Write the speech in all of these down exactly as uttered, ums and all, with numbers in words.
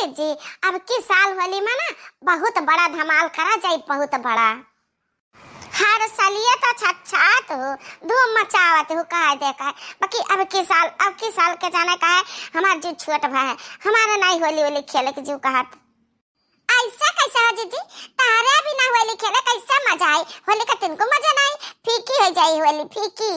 जी, अब की साल होली मा ना बहुत बड़ा धमाल करा जाई, बहुत बड़ा। हर सलिए तो छछात हो, धूम मचावत हो, कह दे कहे। बाकी अब की साल, अब की साल के जाने का है, हमार जीव छोट भा है, हमारे नाई होली होली खेले के जीव कहत। ऐसा कैसे हो जीजी, तारे बिना होली खेले कैसे मजा आई? होली का तिनको मजा नहीं, फीकी हो जाई होली, फीकी।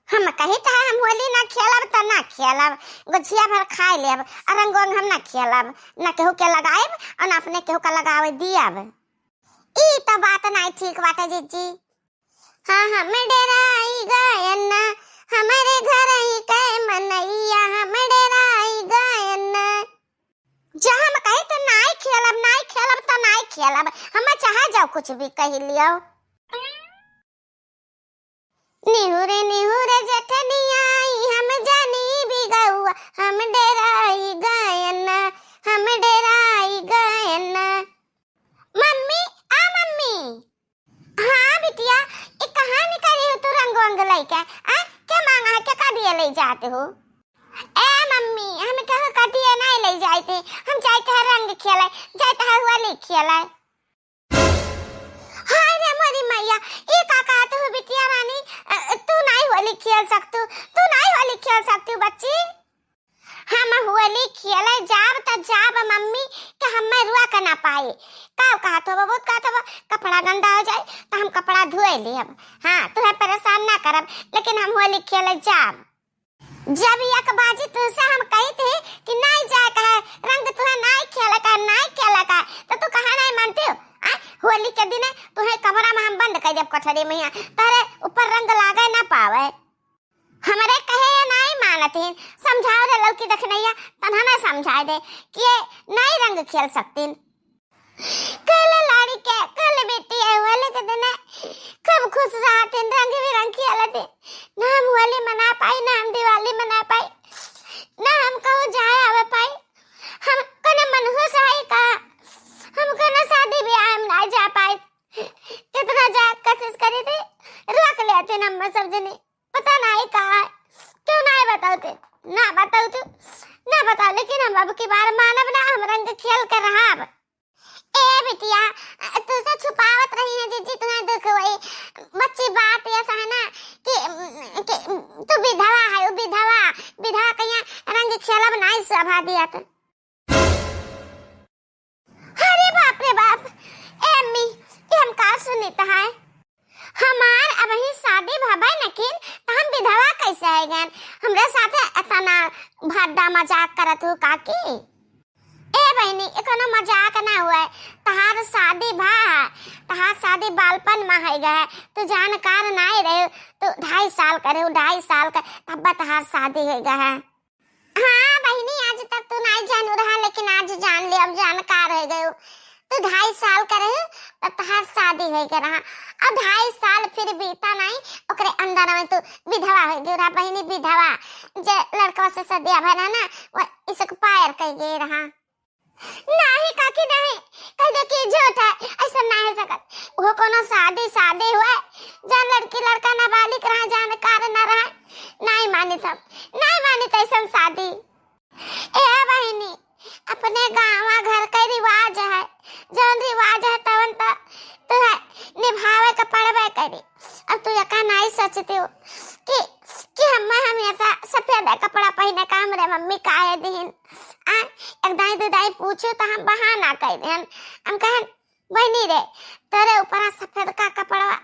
हम कही त है, हम होली ना खेलब त ना खेलब, गुझिया भर खाए लेब, और रंग वंग हम ना खेलब, ना केहू के लगाएब और ना अपने केहू का लगावे दियब। ई त बात नाई ठीक बाटे जीजी। हाँ, हम डेराई गयन ना, हमरे घर ही के मनैया, हम डेराई गयन ना। जब हम कही त नाई खेलब, नाई खेलब त नाई खेलब, हम चाहे जाओ कुछ भी कह लियो। निहुरे निहुरे जेठनिया आई, हम जानी बिगौआ, हम डेराई गयन ना, हम डेराई गयन ना। मम्मी, आ मम्मी। हाँ बिटिया, ई कहाँ निकली हो तू रंग वंग लइके? आ, के मांगा है, के का दिए ले जाते हो? ए मम्मी, हम केहू का दिए नहीं ले जाते, हम जाते हैं रंग खेले, जाते हैं होली खेले। हाय रे मोरी मैया, ई का कहत हो बिटिया रानी? अ, तू नहीं होली खेल सकतू, तू नहीं होली खेल सकतू बच्ची। हम होली खेले जाब त जाब मम्मी, कि हमें रुआ के ना पाई। का कहत हो, बहुत कहत हो, कपड़ा गंदा हो जाए त हम कपड़ा धोए लेब। हाँ, तुहे परेशान ना करब, लेकिन हम होली खेले जाब। जब एक बाजी तुझसे हम कही थी कि नहीं जाए का है, रंग तुहे नहीं खेले का, नहीं खेले का, तो तू कहा नहीं मानती हो? आ, होली के दिने तुहे कमरा में हम बंद कर देब कोठरी में, यहाँ तोहरे ऊपर रंग लागे ना पावे। हमरे कहे ये नहीं मानत ही, समझाओ रे ललकी देखनैया, तन्हा ना समझाए दे कि ये नहीं रंग खेल सकतीन। कल लड़के, कल बेटी है, होली के दिन खूब खुश रहतीन, रंग बिरंग खेलतीन। ना हम होली मना पाई, ना हम दिवाली मना पाई, ना हम कहूँ जाए आवे पाई। हम कने मनहूस है का? हम कने शादी ब्याह में ना जा पाई। कितना जा कोशिश करी थी, रोक लेतीन हम सब जने। पता नहीं कहाँ है, क्यों नहीं बताओ तू, ना बताओ तू, ना बताओ, लेकिन हम अब की बार मानब ना, हम रंग खेल के रहब। ए बिटिया, तुझसे छुपावत रही है जीजी, तुम्हें दुख हुई। बच्ची बात ऐसा है ना कि, कि तू विधवा है, वो विधवा, विधवा कहिया रंग खेलब नहीं शोभा दियत। अरे बाप रे बाप, ए अम्मी, ये हम का सुनित है? हमार अबही शादी भबे नकिन, त हम विधवा कैसे है गन? हमरे साथे इतना भद्दा मजाक करत हो काकी? ए बहिनी, ये कोनो मजाक ना हुए। तहार शादी भा, तहार शादी बालपन में है गए, तू जानकार नाई रहे, तू ढाई साल करे हो, ढाई साल का, तब तहार शादी है गए। हाँ बहिनी, आज तक तू नाई जानू रहा, लेकिन आज जान ले, अब जानकार हो गयो। तू ढाई साल का रहे, तब तहार शादी हो गए रहा। अब ढाई साल फिर बीता नहीं, ओकरे अंदर में तू विधवा हो गयो रहा बहिनी, विधवा। जे लड़कवा से सदिया भरा ना, वो इसको पायर कह गए रहा। नहीं काकी नहीं, कह दे कि झूठ है, ऐसा नहीं हो सकत। वो कोनो शादी, शादी हुआ, जान लड़की लड़का नाबालिग रहा, जानकार ना रहा, नहीं मानित हम, नहीं मानित ऐसा शादी। ए बहिनी, अपने गाँव घर के रिवाज है, जौन रिवाज है तवन त तू है निभावे के पड़बे करी। अब तू यका नहीं सोचती हो कि, कि हम, हम ऐसा सफेद कपड़ा पहने का हमरे मम्मी काहे दीन? आ, एक दाई दू दाई पूछू तो हम बहाना कह देन। हम कहन, "बहनी रे, तेरे ऊपर सफेद का कपड़वा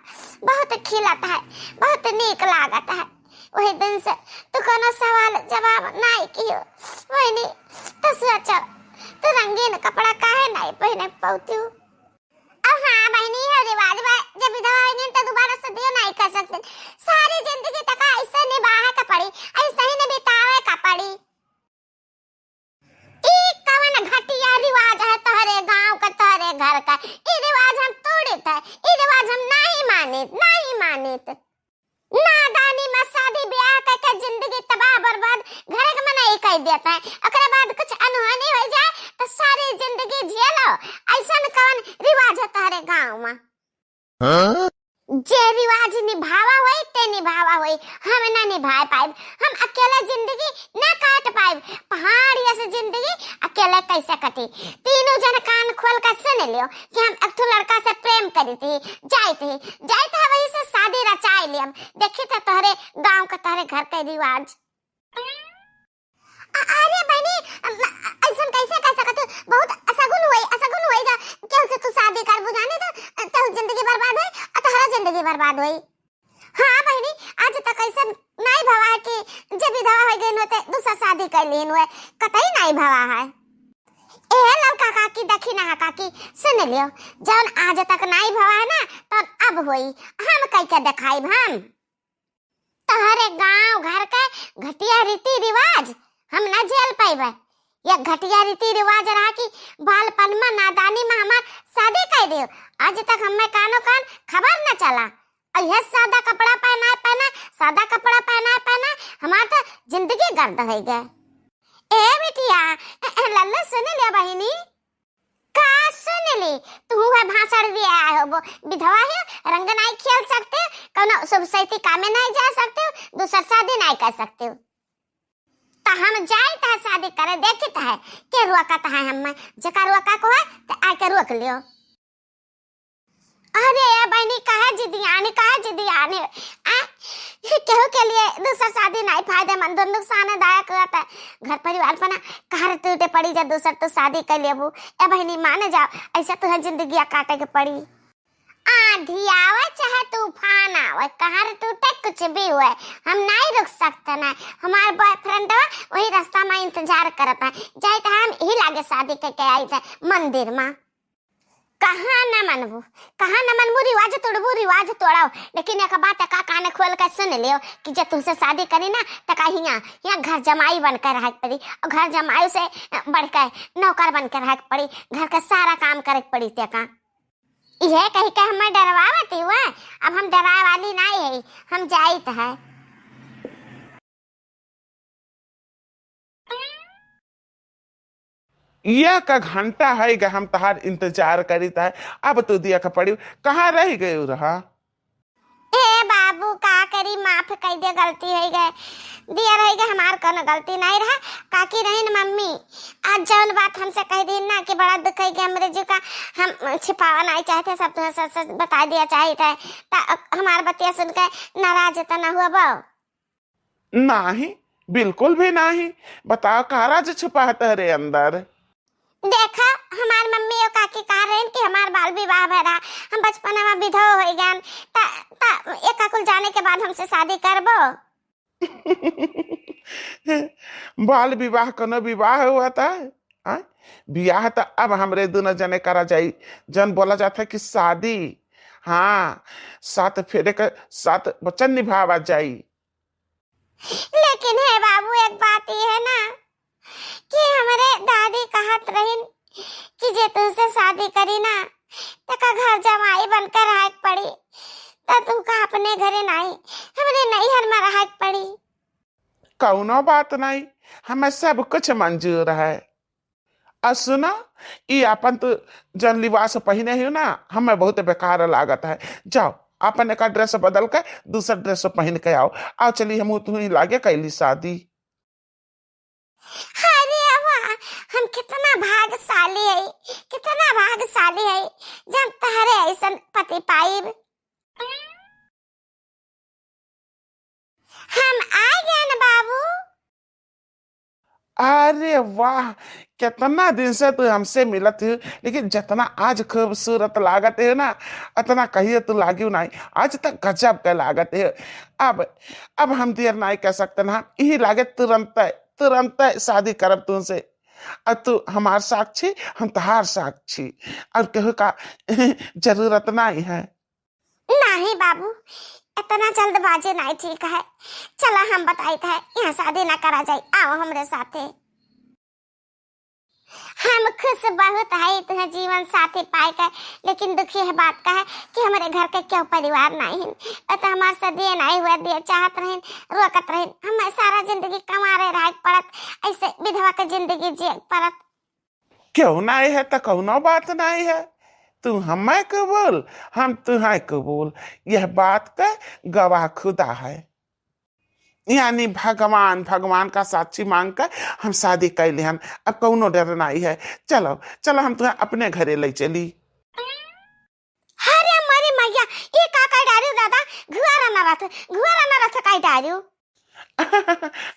बहुत खिलत है, बहुत नीक लागत है।" वही दिन से तू कोनो सवाल जवाब नहीं कियो। बहनी, तो सोचो, तू रंगीन कपड़ा काहे नहीं पहने पौती हो? अब हाँ बहनी, है रिवाज बा, जब विधवा हो गई तो दोबारा शादियो नहीं कर सकते। सारी जिंदगी तक ऐसे निभाए का पड़ी, ऐसे ही न बितावे का पड़ी। ई कवन घटिया रिवाज है तोहरे गांव का, तोहरे घर का? ई रिवाज हम तोड़ित है, ई रिवाज हम नहीं मानित, नहीं मानित। नादानी में शादी ब्याह करके जिंदगी तबाह बर्बाद घर के मनई कर देता है। ओकरे बाद कुछ अनहोनी हो जाए तो सारी जिंदगी जिए लो। ऐसन कवन रिवाज है तोहरे गांव में? हाँ? जे रिवाज निभावा होई ते निभावा होई, हम ना निभाए पाइब। हम अकेला जिंदगी ना काट पाइब। पहाड़ जैसे जिंदगी अकेला ले कैसे कटी? तीनों जन कान खोल के सुन लियो कि हम एक ठो लड़का से प्रेम करी थी, जाइत ही, जाइत है वही से शादी रचाई लियम। देखी तो तोहरे गाँव के, तोहरे घर के रिवाज। अ-, अरे बहनी, अम, ऐसन कैसे कह सकत हो? बहुत असगुन हुई, असगुन हुई जा। केहू से तू शादी करबू जाने तो, केहू जिंदगी बर्बाद होई और तोहरा जिंदगी बर्बाद होई। हाँ बहनी, आज तक ऐसन नाई भवा है कि जे विधवा हो गई होते दूसरा शादी कर लीन हुए, कतई नाई भवा है। ए ललका काकी, देखी ना काकी, सुन लियो, जौन आज तक नाई भवा है ना, तौन अब होई। हम कह के देखाइब हम। तोहरे गांव घर के घटिया रीति रिवाज हम ना झेल पाइबे। ये घटिया रीति रिवाज रहा कि बालपन में नादानी में हमार शादी कर दियो। आज तक हमें कानो कान खबर न चला। और यह सादा कपड़ा पहनाए पहनाए, सादा कपड़ा पहनाए पहनाए हमार तो जिंदगी गर्द हो गए। ए बिटिया, ए, ए, लल्लू सुन ले बहिनी। का सुन ली? तू है भाषण दिया है वो विधवा है, रंग नाई खेल सकते, कौनो शुभ सैती कामे नाई जा सकते, दूसर शादी नाई कर सकते। त हम जाइत है शादी करे, देखित है के रोकत है हमें, जेका रोका को है त आके रोक लियो। अरे ए बहनी, काहे जिदियानी, काहे जिदियानी? आ, केहू के लिए दूसर शादी नाई फायदेमंद, नुकसानदायक रहता है। घर परिवार पर ना कहर टूटे पड़ी जा, दूसर तो शादी कर लेबू। ए बहनी, मान जाओ, ऐसे तुहे जिंदगिया काटे के पड़ी। आंधी आवे चाहे तूफान आवे, कहर टूटे कुछ भी हुए, हम नाई रुक सकते ना। हमार बॉयफ्रेंड वही रास्ता में इंतजार करत है, जाइत हम ही लागे शादी करके आइत है मंदिर में। कहाँ न मनबू, कहाँ न मनबू, रिवाज तोड़बू, रिवाज तोड़ाओ, लेकिन एक बात का कान खोल के सुन लियो कि जे तुमसे शादी करी ना, त का हियाँ, हियाँ घर जमाई बन के रहे के पड़ी, और घर जमाई से बढ़ के नौकर बन के रहे के पड़ी, घर का सारा काम करे के पड़ी तेका। यह कही के हमें डरवावत हुआ, अब हम डराए वाली नहीं है, हम जाइत है। एक घंटा है ग हम तहार इंतजार करीत है, अब तू देख पड़ी कहाँ रह गयू रहा? ए बाबू, का करी, माफ कर दे, गलती हो गए, दिया रह गए, हमार कोनो गलती नहीं रहा। काकी रही न मम्मी, आज जौन बात हमसे कह दी ना कि बड़ा दुख है कि हमरे जी का हम छिपावा नहीं चाहते, सब तुम्हें सच सच बता दिया चाहिए था, त हमार बतिया सुन के नाराज त ना हुआ बो। नाही, बिल्कुल भी नाही। बताओ, का राज छुपा है तहरे अंदर? देखा, हमार मम्मी और काकी कहा रहे कि हमार बाल विवाह भय रहा, हम बचपन में विधवा हो गए, त, त एका कुल जाने के बाद हमसे शादी करबो। बाल विवाह कोनो विवाह हुआ था? हाँ? बियाह त अब हमरे दोनों जने करा जाई, जन बोला जाता है कि शादी। हाँ, सात फेरे के सात वचन निभावा जाई। लेकिन हे बाबू, एक बात ये है ना कि हमरे दादी कहत रहिन कि जे तुमसे शादी करी ना, तेका घर जमाई बनकर रहे के पड़ी, त तुमका अपने घरे नाई, हमरे नैहर में रहे के पड़ी। कौनो बात नाई, हमें सब कुछ मंजूर है। आ सुना, ई आपन तू जन लिबास पहिने हो ना, हमें बहुत बेकार लागत है। जाओ, आपन एका ड्रेस बदल के दूसर ड्रेस पहिन के आओ। आओ चली, हम तुम्ही लागे कैली शादी। अरे वाह, हम कितना भाग्यशाली है, कितना भाग्यशाली है, जब तहरे ऐसन पति पाइब। हम आ गए न बाबू। अरे वाह, कितना दिन से तू हमसे मिलत हो, लेकिन जितना आज खूबसूरत लागत है ना, उतना कहिए तू लागियो नहीं। आज तक गजब के लागत है। अब, अब हम देर नहीं कर सकते ना, यही लागे तुरंत, तुरंत शादी करब तुमसे। और तू हमार साक्षी, हम तहार साक्षी, और केहू का जरूरत नहीं है। नाही बाबू, इतना जल्दबाजी नहीं ठीक है। चला हम बताइत है, यहाँ शादी ना करा जाए, आओ हमरे साथे। हम खुश बहुत है तुम्हें जीवन साथी पाए के, लेकिन दुखी है बात का है कि हमारे घर के क्यों परिवार नहीं है। वो तो हमारे से दिए नहीं हुए, दिए चाहत रहिन, रोकत रहिन। हमें सारा जिंदगी कमारे रहे के पड़त, ऐसे विधवा के जिंदगी जिए के पड़त। क्यों नाई है तो कौनो बात नाई है। तू हमें को बोल, हम तुहें को बोल। यह बात का गवाह खुदा है। यानी भगवान, भगवान का साक्षी मांग कर हम शादी कइ लिहन। अब कउनो डर नाहीं है। चलो, चलो, हम तुहें अपने घरे लइ चली। अरे मोरी मैया, ई का कइ डारिउ दादा? घुअर अनरथ, घुअर अनरथ कइ डारिउ।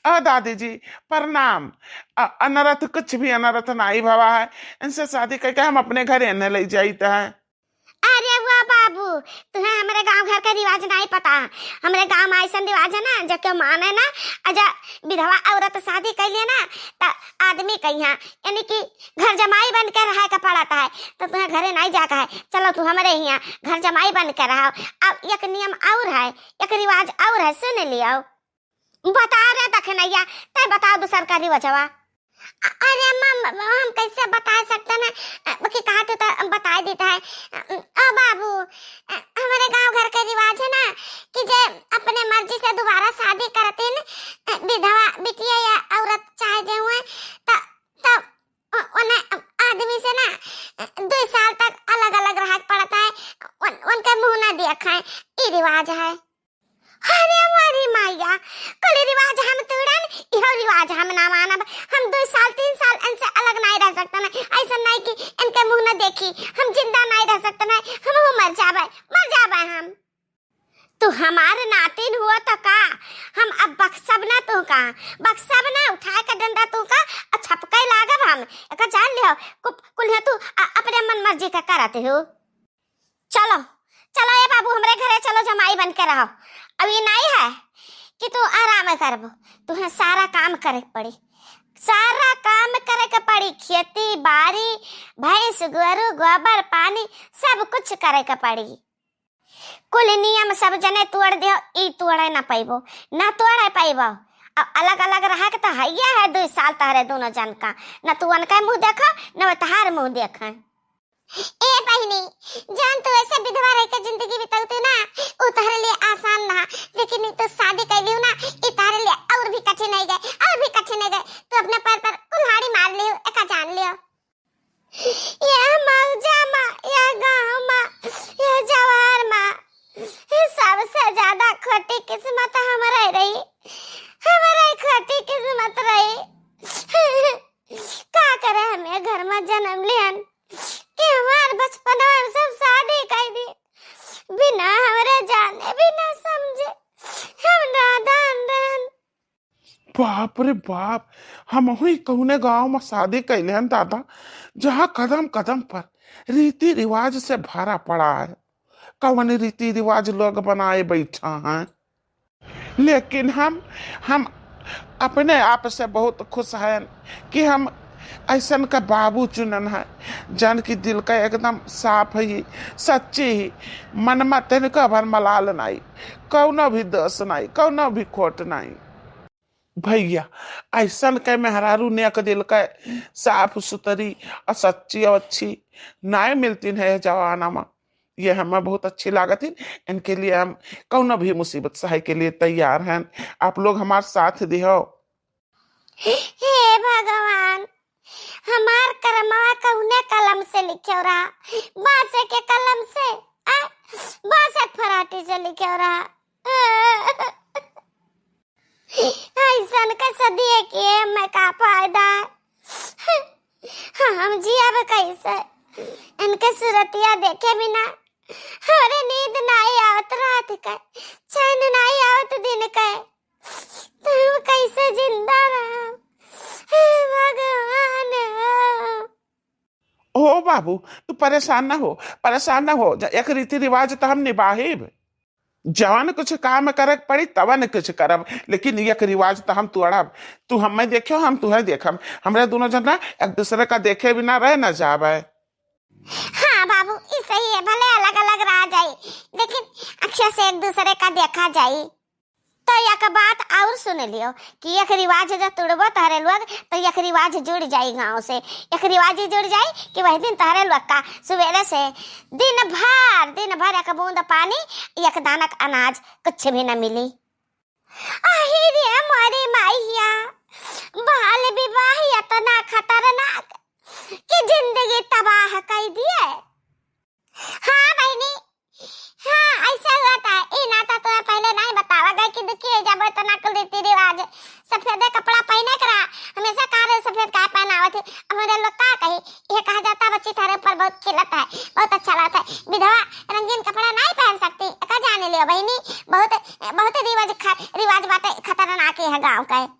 अ दादी जी, प्रणाम। अ-, अनरथ कुछ भी अनरथ नाहीं भवा है। इनसे शादी कइ के हम अपने घरे न लइ जाइत है। अरे वाह बाबू, तुहें हमरे गाँव घर के रिवाज नाहीं पता। हमरे गाँव में अइसन रिवाज है ना, जे केउ माने ना, अ जे विधवा औरत शादी कइ ले ना, त आदमी के हियाँ, यानी कि घर जमाई बन के रहइ के पड़त है, त तुहें घरे नाहीं जाए के है। चलो तू हमरे हियाँ घर जमाई बन के रहो। अब एक नियम और है, एक रिवाज और है, सुन लियो। बता रे दखिनैया, तै बताओ दूसर का रिवजवा। अ-, अरे अम्मा, म-, हम कैसे बता सकते हैं? अ, कि कहा तो, तो बताइ देता है। अ, ओ बाबू, अ, हमरे गाँव घर के रिवाज है ना कि जे अपने मर्जी से दोबारा शादी करतीन, अ, विधवा बिटिया या औरत चाहे जे हुए, त, त उ-, उन्हें आदमी से ना, अ, दुइ साल तक अलग-अलग रहक पड़त है। उन-, उनके मुँह ना देखै, ई रिवाज है। अरे मोरी मैया, कुल रिवाज हम तोड़न, इहो रिवाज हम ना मानब। हम दुइ साल, तीन साल इनसे अलग नाहीं रह सकते ना। अइसन नाहीं कि इनके मुँह न देखी, हम जिंदा नाहीं रह सकते ना। हम मर जाबे, मर जाबे हम। तू हमार नातिन हुआ तो का? हम अब बख्शब ना तू का, बख्शब ना, उठाए के डंडा तू का, अ छपके लागब हम। एका जान लिहो, कु-, कुल्हे तू अ-, अपने मन मर्जी का करत हो। चलो, चलो ए बाबू, हमरे घरे चलो, जमाई बन के रहो। अब ई नाहीं है कि तू आराम करबो, तुहें सारा काम करे के पड़ी, सारा काम करे के पड़ी, खेती बाड़ी, भैंस गोरू, गोबर पानी, सब कुछ करे के पड़ी। कुल नियम सब जने तोड़ दियो, ई तोड़े ना पइबो, ना तोड़े पइबो। अब अलग अलग रहक त हइये है दुइ साल तहरे दुनो जन का, न तू उनके मुँह देखो, न वो तहार मुँह देखे। ए बहिनी, जौन तू ऐसे विधवा रह के जिंदगी बितउतू ना, उ तहरे लिए आसान रहा, लेकिन ई तू शादी कइ लिहू ना, ई तहरे लिए और भी कठिन होइ गए, और भी कठिन होइ गए। तू अपने पैर पर कुल्हाड़ी मार लिहू, एका जान लियो। यह मौजा मा, यह गाँव मा, यह जवार मा, सबसे ज्यादा खोटी किस्मत हमरे रही, हमरे खोटी किस्मत रही। का करे, हम ये घर मा जन्म लिहन कि हमार बचपनवा में सब शादी कइ दी, बिना हमरे जाने, बिना समझे, हम नादान रहन। बाप रे बाप, हमहू कउने गाँव मा शादी कइले हन दादा, जहाँ कदम कदम पर रीति रिवाज से भरा पड़ा है। कवन रीति रिवाज लोग बनाए बैठा हैं। लेकिन हम, हम अपने आप से बहुत खुश हैं कि हम अइसन का बाबू चुनन है, जौन की दिल का एकदम साफ ही, सच्ची ही, मन मा तनिको भर मलाल नाई, कउनो भी दोष नाई, कउनो भी खोट नाई। भइया, अइसन के मेहरारू नेक दिल के, साफ सुथरी और सच्ची और अच्छी नाय मिलतीन है जमाना मा। ये हमें बहुत अच्छी लागत ही। इनके लिए हम कउनो भी मुसीबत सहे के लिए तैयार हैं। आप लोग हमार साथ दिहो। हे भगवान, हमार करमवा कउने कलम से लिख्यो रहा, बांसे के कलम से, आ, बांसे के फराटी से लिख्यो रहा। अइसन के सदिये के में का फायदा है? हम जियब कैसे? इनके सूरतिया देखे बिना हमरे नींद नाई आवत रात के, चैन नाई आवत दिन के। तुम कैसे जिंदा रहब? हे भगवान हो। ओ बाबू, तू परेशान ना हो, परेशान ना हो। ज-, एक रीति रिवाज त हम निबाहिब। जवन कुछ काम करे के पड़ी, तवन कुछ करब, लेकिन एक रिवाज त हम तोड़ब। तू हमें देखियो, हम तुहें देखब। हमरे दुनो जना एक दूसरे का देखे बिना रह ना जाबे। हाँ बाबू, ई सही है, भले अलग अलग रहा जाई, लेकिन अखिया से एक दूसरे का देखा जाई। तो एक बात और सुन लियो कि एक रिवाज जो तुड़बो तहरे लोग, तो एक रिवाज जुड़ जाई गाँव से। एक रिवाज जुड़ जाई कि वही दिन तहरे लोग का सुबेरे से दिन भर, दिन भर एक बूंद पानी, एक दानक अनाज, कुछ भी न मिली। अहि रे मोरी माइया, बाल विवाह इतना खतरनाक कि जिंदगी तबाह कइ दिए। हाँ बहिनी, हाँ, ऐसा हुआ था। ई नाता तोरा पहले नहीं बतावा गए कि दुखी हो जाबो, इतना कुल रीति अब हमरे लोग का कही? ये कहा जाता बच्ची थारे ऊपर बहुत खिलत है, बहुत अच्छा लगत है। विधवा रंगीन कपड़ा नहीं पहन सकती, का जाने लियो बहिनी, बहुत, बहुत रिवाज खा-, रिवाज बाटे खतरनाक है गाँव का।